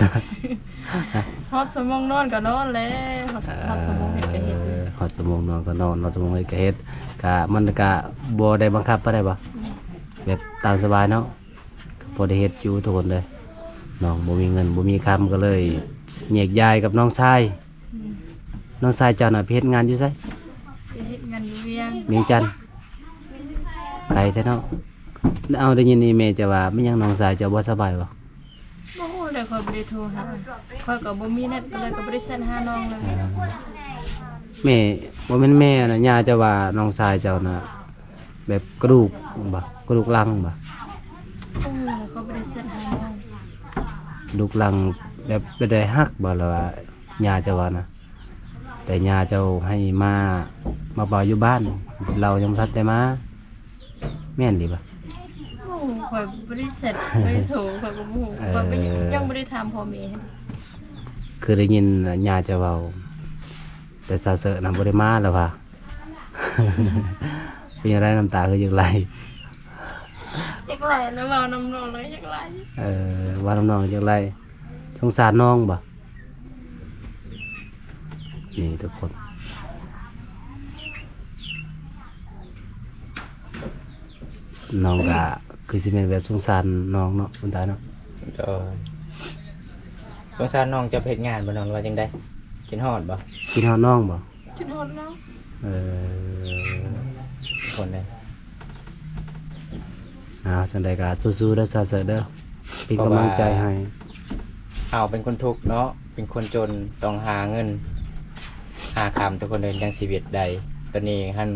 ຮອດຊົ່ວໂມງນອນກໍນອນແລ້ວ ຮອດ ເອີ ຮອດຊົ່ວໂມງເຮັດກໍເຮັດ ຮອດຊົ່ວໂມງນອນກໍນອນ ຮອດຊົ່ວໂມງເຮັດກໍເຮັດ ກະ ມັນກະບໍ່ໄດ້ບັງຄັບປານໃດບໍ່? ແມ່ນ ແບບຕາມສະບາຍເນາະ ກໍພໍໄດ້ເຮັດຢູ່ທຸກຄົນເດີ ນ້ອງບໍ່ມີເງິນບໍ່ມີຄຳ ກໍເລີຍແຍກຍ້າຍກັບນ້ອງຊາຍ ອືມ ນ້ອງຊາຍເຈົ້ານະໄປເຮັດງານຢູ່ໃສ? ໄປເຮັດງານຢູ່ວຽງ ວຽງຈັນ ໄກແທ້ເນາະ ເອົາ ໄດ້ຍິນອີ່ແມ່ເຈົ້າວ່າ ແມ່ນຫຍັງນ້ອງຊາຍເຈົ້າບໍ່ສະບາຍບໍ່? ບໍ່ຮູ້ເລີຍ ຂ້ອຍບໍ່ໄດ້ໂທຫາ ຂ້ອຍກໍບໍ່ມີແນັດ ກໍເລີຍກໍບໍ່ໄດ້ແຊັດຫານ້ອງເລີຍ ແມ່ ບໍ່ແມ່ນແມ່ນະ ຍ່າເຈົ້າວ່ານ້ອງຊາຍເຈົ້ານະ ແບບກະດູກບໍ່ ກະດູກຫຼັງບໍ່? ບໍ່ຮູ້ເລີຍ ຂ້ອຍບໍ່ໄດ້ແຊັດຫານ້ອງ ກະດູກຫຼັງແບບ ແບບໃດ ຫັກບໍ່ ຫຼືວ່າຍ່າເຈົ້າວ່ານະ? ແຕ່ຍ່າເຈົ້າໃຫ້ມາ ມາເວົ້າຢູ່ບ້ານ ລາວຍັງບໍ່ທັນໄດ້ມາ ແມ່ນດີບໍ່? ໂອ້ ຂ້ອຍບໍ່ໄດ້ແຊັດ ບໍ່ໄດ້ໂທ ຂ້ອຍກໍບໍ່ຮູ້ ເອີ ຂ້ອຍບໍ່ ຍັງບໍ່ໄດ້ຖາມພໍ່ແມ່ ຄືໄດ້ຍິນຍ່າເຈົ້າເວົ້າ ແຕ່ສາວເສີນະບໍ່ໄດ້ມາແລ້ວວ່າ ເປັນຈັ່ງໃດ ນ້ຳຕາຄືຢາກໄຫຼ? ຢາກໄຫຼແລ້ວ ເວົ້ານຳນ້ອງແລ້ວຢາກໄຫຼ ເອີ ເວົ້ານຳນ້ອງຢາກໄຫຼ ສົງສານນ້ອງບໍ່? ນີ້ທຸກຄົນ ນ້ອງກະຄືຊິແມ່ນແບບສົງສານນ້ອງເນາະ ຄຸນຕາເນາະ ໂດຍ ສົງສານນ້ອງ ເຈົ້າໄປເຮັດງານບໍ່ນ້ອງ ຫຼືວ່າຈັ່ງໃດ? ຄິດຮອດບໍ່? ຄິດຮອດນ້ອງບໍ່? ຄິດຮອດນ້ອງ ເອີ ຄົນໃດ ອ່າ ຈັ່ງໃດກໍສູ້ໆເດີ ຊາວເສີເດີ ເປັນກຳລັງໃຈໃຫ້ ເພາະວ່າເຮົາເປັນຄົນທຸກເນາະ ເປັນຄົນຈົນ ຕ້ອງຫາເງິນຫາຄຳ ທຸກຄົນເດີ ຍັງຊີວິດໄດ້ ຕອນນີ້ຫັ້ນ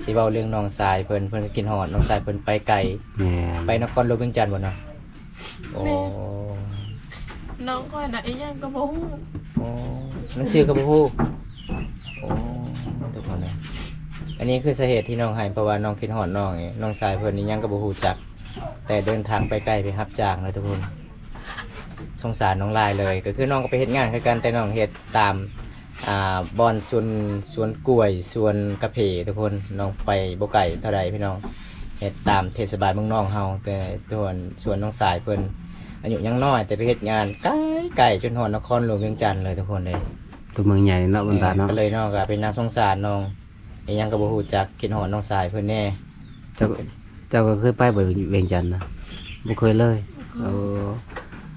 ຊິເວົ້າເລື່ອງນ້ອງຊາຍເພິ່ນ ເພິ່ນກໍຄິດຮອດນ້ອງຊາຍເພິ່ນໄປໄກ ແມ່ນ ໄປນະຄອນຫຼວງວຽງຈັນບໍ່ເນາະ? ໂອ້ ແມ່ນ ນ້ອງຂ້ອຍນະ ອີຫຍັງກໍບໍ່ຮູ້ ໂອ້ ໜັງສືກໍບໍ່ຮູ້ ໂອ້ ທຸກຄົນເອີຍ ອັນນີ້ຄືສາເຫດທີ່ນ້ອງໄຫ້ ເພາະວ່ານ້ອງຄິດຮອດນ້ອງ ນ້ອງຊາຍເພິ່ນອີຫຍັງກໍບໍ່ຮູ້ຈັກ ແຕ່ເດີນທາງໄປໄກ ໄປຮັບຈ້າງເນາະທຸກຄົນ ສົງສານນ້ອງຫຼາຍເລີຍ ກໍຄືນ້ອງກໍໄປເຮັດງານຄືກັນ ແຕ່ນ້ອງເຮັດຕາມ ອ່າ ບ່ອນສວນ ສວນກ້ວຍ ສວນກາເຟ ທຸກຄົນ ນ້ອງໄປບໍ່ໄກເທົ່າໃດພີ່ນ້ອງ ເຮັດຕາມເທດສະບານເມືອງນອງເຮົາ ແຕ່ສ່ວນ ສ່ວນນ້ອງຊາຍເພິ່ນອາຍຸຍັງນ້ອຍ ແຕ່ໄປເຮັດງານໄກໆ ຈົນຮອດນະຄອນຫຼວງວຽງຈັນເລີຍ ທຸກຄົນເອີຍ ຕົວເມືອງໃຫຍ່ເນາະ ເອີ ບັນດາເນາະ ກໍເລີຍນ້ອງກໍເປັນໜ້າສົງສານນ້ອງ ອີຫຍັງກໍບໍ່ຮູ້ຈັກ ຄິດຮອດນ້ອງຊາຍເພິ່ນແດ່ ເຈົ້າ ເຈົ້າກໍເຄີຍໄປບໍ່ ວຽງຈັນນະ? ບໍ່ເຄີຍເລີຍ ບໍ່ເຄີຍ ໂອ້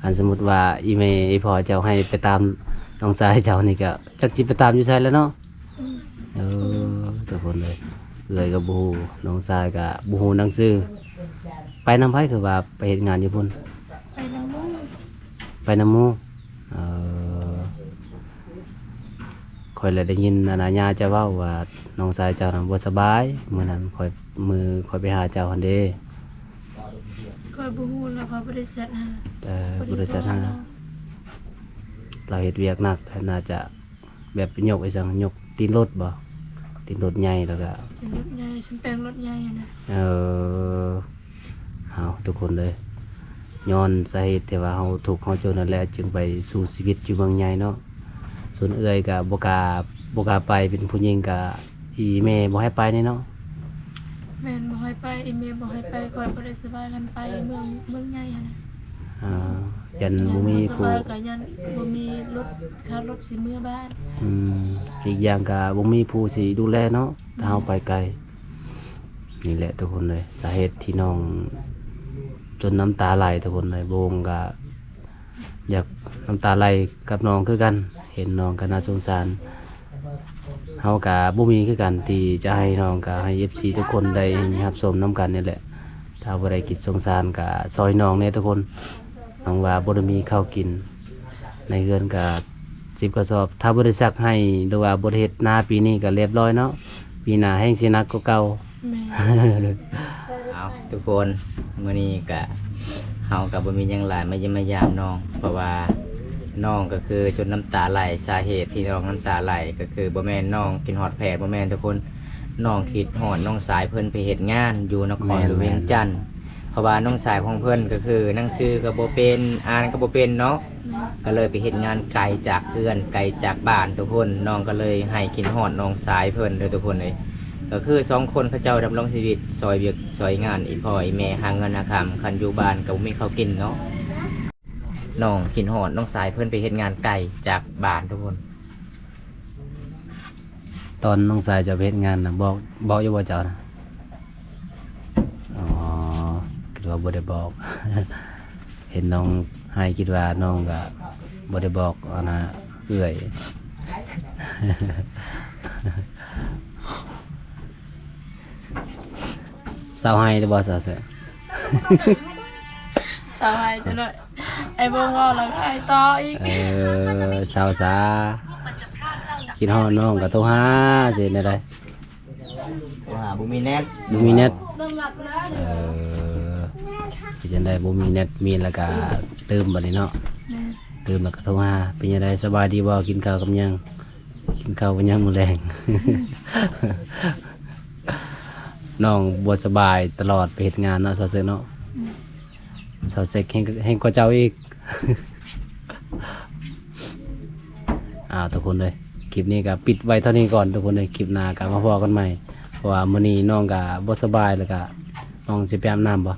ອັນສົມມຸດວ່າອີ່ແມ່ອີ່ພໍ່ເຈົ້າໃຫ້ໄປຕາມນ້ອງຊາຍເຈົ້ານີ້ ກໍຈັກຊິໄປຕາມຢູ່ໃສແລ້ວເນາະ ອືມ ເອີ ທຸກຄົນເອີຍ ເອື້ອຍກໍບໍ່ຮູ້ ນ້ອງຊາຍກໍບໍ່ຮູ້ໜັງສື ໄປນຳໃຜ ຄືວ່າໄປເຮັດງານຢູ່ພຸ້ນ? ໄປນຳໝູ່ ໄປນຳໝູ່ ເອີ ຂ້ອຍລະໄດ້ຍິນອັນນາຍາເຈົ້າເວົ້າວ່າ ນ້ອງຊາຍເຈົ້ານະບໍ່ສະບາຍ ມື້ນັ້ນຂ້ອຍ ມື້ຂ້ອຍໄປຫາເຈົ້າຫັ້ນເດ້ ຂ້ອຍບໍ່ຮູ້ລະ ຂ້ອຍບໍ່ໄດ້ແຊັດຫາ ເອີ ບໍ່ໄດ້ແຊັດຫາ ລາວເຮັດວຽກໜັກ ໜ້າຈະແບບຍົກອີ່ຫຍັງ ຍົກຕີນລົດບໍ່? ຕີນລົດໃຫຍ່ ແລ້ວກະ ຕີນລົດໃຫຍ່ ຊັ້ນແປງລົດໃຫຍ່ຫັ້ນນະ ເອີ ເອົາ ທຸກຄົນເອີຍ ຍ້ອນສາເຫດທີ່ວ່າເຮົາທຸກເຮົາຈົນນັ້ນແຫຼະ ຈຶ່ງໄປສູ້ຊີວິດຢູ່ເມືອງໃຫຍ່ເນາະ ສ່ວນເອື້ອຍກະບໍ່ກ້າ ບໍ່ກ້າໄປ ເປັນຜູ້ຍິງກະ ອີ່ແມ່ບໍ່ໃຫ້ໄປນີ້ເນາະ ແມ່ນ ບໍ່ໃຫ້ໄປ ອີ່ແມ່ບໍ່ໃຫ້ໄປ ຂ້ອຍບໍ່ໄດ້ສະບາຍ ຄັນໄປເມືອງ ເມືອງໃຫຍ່ຫັ້ນນະ ອ່າ ຢ້ານບໍ່ມີຜູ້ ຢ້ານບໍ່ສະບາຍ ກະຢ້ານບໍ່ມີລົດ ຄ່າລົດຊິເມືອບ້ານ ອືມ ອີກຢ່າງກະບໍ່ມີຜູ້ຊິດູແລເນາະ ຖ້າເຮົາໄປໄກ ນີ້ແຫຼະທຸກຄົນເອີຍ ສາເຫດທີ່ນ້ອງຈົນນ້ຳຕາໄຫຼທຸກຄົນເອີຍ ໂບງກະຢາກນ້ຳຕາໄຫຼກັບນ້ອງຄືກັນ ເຫັນນ້ອງກະໜ້າສົງສານ ເຮົາກະບໍ່ມີຄືກັນທີ່ຈະໃຫ້ນ້ອງ ກະໃຫ້ເອັຟຊີທຸກຄົນໄດ້ຮັບຊົມນຳກັນນີ້ແຫຼະ ຖ້າຜູ້ໃດຄິດສົງສານກະຊ່ອຍນ້ອງແດ່ທຸກຄົນ ນ້ອງວ່າບໍ່ໄດ້ມີເຂົ້າກິນ ໃນເຮືອນກະສິບກະສອບ ຖ້າບໍ່ໄດ້ສັກໄຮ່ ຫຼືວ່າບໍ່ໄດ້ເຮັດນາປີນີ້ກະລຽບຮ້ອຍເນາະ ປີໜ້າແຮ່ງຊິໜັກກວ່າເກົ່າ ແມ່ນ ເອົາ ທຸກຄົນ ມື້ນີ້ກະ ເຮົາກະບໍ່ມີຫຍັງຫຼາຍ ມາຢ້ຽມມາຢາມນ້ອງ ເພາະວ່ານ້ອງກະຄືຈົນນ້ຳຕາໄຫຼ. ສາເຫດທີ່ນ້ອງນ້ຳຕາໄຫຼກະຄືບໍ່ແມ່ນນ້ອງຄິດຮອດແພດ ບໍ່ແມ່ນທຸກຄົນ ນ້ອງຄິດຮອດນ້ອງຊາຍເພິ່ນໄປເຮັດງານຢູ່ນະຄອນຫຼວງວຽງຈັນ. ເພາະວ່ານ້ອງຊາຍຂອງເພິ່ນກະຄືໜັງສືກະບໍ່ເປັນ ອ່ານກະບໍ່ເປັນເນາະ ກະເລີຍໄປເຮັດງານໄກຈາກເຮືອນ ໄກຈາກບ້ານທຸກຄົນ. ນ້ອງກະເລີຍໃຫ້ຄິດຮອດນ້ອງຊາຍເພິ່ນເດີທຸກຄົນເອີຍ. ກະຄືສອງຄົນເຂົາເຈົ້າດຳລົງຊີວິດ ຊ່ອຍວຽກຊ່ອຍງານ ອີ່ພໍ່ອີ່ແມ່ຫາເງິນຫາຄຳ ຄັນຢູ່ບ້ານກະບໍ່ມີເຂົ້າກິນເນາະ. ນ້ອງຄິດຮອດນ້ອງຊາຍເພິ່ນໄປເຮັດງານໄກຈາກບ້ານທຸກຄົນ. ຕອນນ້ອງຊາຍເຈົ້າໄປເຮັດງານນະ ບອກ ບອກຢູ່ບໍ່ເຈົ້ານະ? ອໍ ຄິດວ່າບໍ່ໄດ້ບອກ. ເຫັນນ້ອງໄຫ້ ຄິດວ່ານ້ອງກະບໍ່ໄດ້ບອກ ອັນນ່າ ເອື້ອຍ. ເຊົາໄຫ້ແລ້ວບໍ່ ສາວເສີ? ເຊົາໄຫ້ຈັກໜ້ອຍ ໄອ້ບົງເວົ້າແລ້ວກະໄຫ້ຕໍ່ອີກ. ເອີ ເຊົາຊາ ຄິດຮອດນ້ອງກະໂທຫາ ຊິເຮັດແນວໃດ? ໂທຫາບໍ່ມີແນັດ ບໍ່ມີແນັດ. ເອີ ເຮັດຈັ່ງໃດ ບໍ່ມີແນັດ ມີແລ້ວກະຕື່ມບາດນີ້ເນາະ. ແມ່ນ ຕື່ມແລ້ວກະໂທຫາ. ເປັນຈັ່ງໃດ ສະບາຍດີບໍ່? ກິນເຂົ້າກັບຫຍັງ? ກິນເຂົ້າກັບຫຍັງມື້ແລງ? ນ້ອງບໍ່ສະບາຍຕະຫຼອດ ໄປເຮັດງານເນາະ ສາວເສິກເນາະ. ອືມ ສາວເສິກແຮງ ແຮງກວ່າເຈົ້າອີກ. ອ້າວ ທຸກຄົນເອີຍ ຄລິບນີ້ກະປິດໄວ້ເທົ່ານີ້ກ່ອນທຸກຄົນເອີຍ. ຄລິບໜ້າກະມາພໍ້ກັນໃໝ່ ເພາະວ່າມື້ນີ້ນ້ອງກະບໍ່ສະບາຍ ແລ້ວກະນ້ອງຊິໄປອາບນ້ຳບໍ່?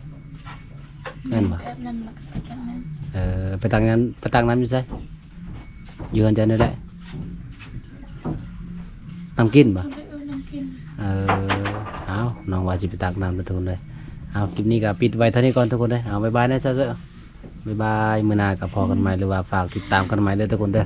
ແມ່ນບໍ່? ໄປອາບນ້ຳແລ້ວກະໄປຕັກນ້ຳ. ເອີ ໄປຕັກນ້ຳ ໄປຕັກນ້ຳຢູ່ໃສ? ຢູ່ເຮືອນເຈົ້ານີ້ແຫຼະ. ນ້ຳກິນບໍ່? ເອີ ນ້ຳກິນ. ເອີ ເອົາ ນ້ອງວ່າຊິໄປຕັກນ້ຳເດີທຸກຄົນເດີ. ເອົາ ຄລິບນີ້ກະປິດໄວ້ເທົ່ານີ້ກ່ອນທຸກຄົນເດີ. ເອົາ ບາຍບາຍນະ ເຈົ້າເຈົ້າ ບາຍບາຍ. ມື້ໜ້າກະພໍ້ກັນໃໝ່ ຫຼືວ່າຝາກຕິດຕາມກັນໃໝ່ເດີທຸກຄົນເດີ.